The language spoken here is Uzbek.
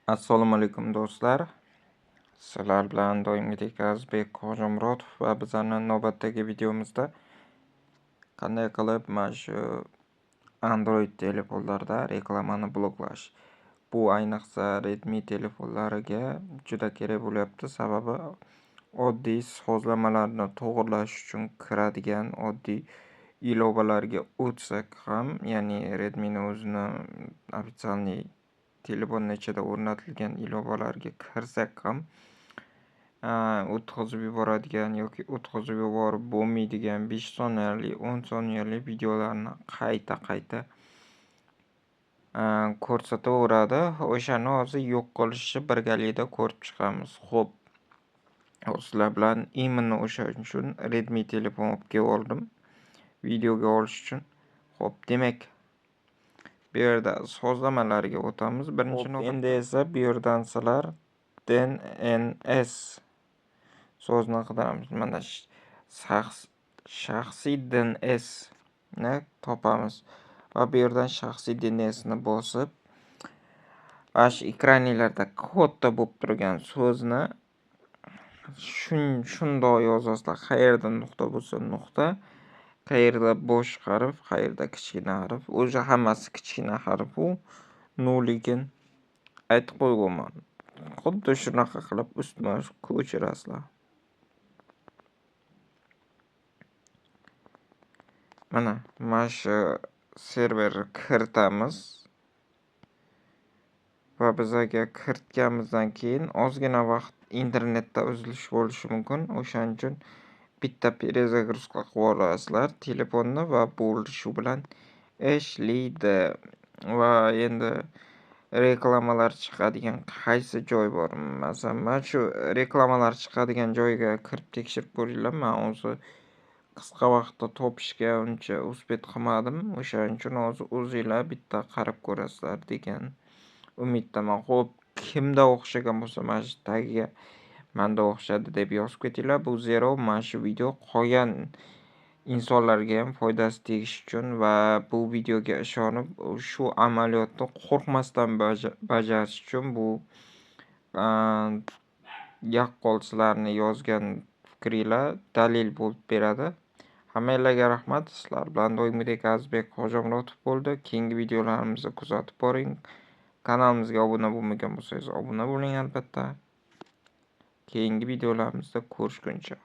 Assalomu alaykum do'stlar. Sizlar bilan doimgidek Azizbek Hojimurodov va bizani navbatdagi videomizda qanday qilib mana shu Android telefonlarda reklamani bloklash. Bu ayniqsa Redmi telefonlariga juda kerak bo'lyapti. Sababi oddiy sozlamalarni to'g'irlash uchun kiradigan oddiy ilovalarga o'tsak ham, ya'ni Redmi'ni o'zini официальный telefonni ichida o'rnatilgan ilovalarga kirsak ham o'tkazib yuboradigan yoki o'tkazib yuborib bo'lmaydigan 5 soniyali, 10 soniyali videolarni qayta-qayta ko'rsataveradi. O'shani hozir yo'q qilishni birgalikda ko'rib chiqamiz. Xo'p, sizlar bilan именно o'sha uchun Redmi telefon olib kelib oldim videoga olish uchun. Xo'p, demak, bu yerda sozlamalarga o'tamiz. Birinchi navbatda endi esa bu yerdan sizlar DNS so'zini qidiramiz. Mana shaxsiy DNS ni topamiz va bu yerdan shaxsiy DNS ni bosib, mana shu ekraninglarda katta bo'lib turgan so'zni shundoq yozasizlar. Qayerda nuqta bo'lsa nuqta, qayerda bosh harf, qayerda kichkina harf. O'zi hammasi kichkina harf u. Lekin aytib qo'yganman. Xuddi shunaqa qilib ustma-ust ko'chirasizlar. Mana shu serverni kiritamiz va bizaga kiritganimizdan keyin ozgina vaqt internetda uzilish bo'lishi mumkin. O'shaning uchun bitta перезагрузка qilib olasizlar telefonni va bo'ldi, shu bilan ishlaydi. Va endi reklamalar chiqadigan qaysi joy bor? Masalan, mana shu reklamalar chiqadigan joyga kirib tekshirib ko'ringlar. Men o'zi qisqa vaqtda topishga uncha uspet qilmadim. O'shaning uchun hozir o'zinglar bitta qarab ko'rasizlar degan umiddaman. Xo'p, kimda o'xshagan bo'lsa mana shu tagiga menda o'xshadi deb yozib ketinglar. Bu zero mana shu video qolgan insonlarga ham foydasi tegishi uchun va bu videoga ishonib shu amaliyotni qo'rqmasdan bajarish uchun bu yaqqol sizlarni yozgan fikringlar dalil bo'lib beradi. Hammanglarga rahmat. Sizlar bilan doimgidek Azizbek Hojimurodov bo'ldi. Keyingi videolarimizni kuzatib boring. Kanalimizga obuna bo'lmagan bo'lsangiz obuna bo'ling albatta. Keyingi videolarimizda ko'rishguncha.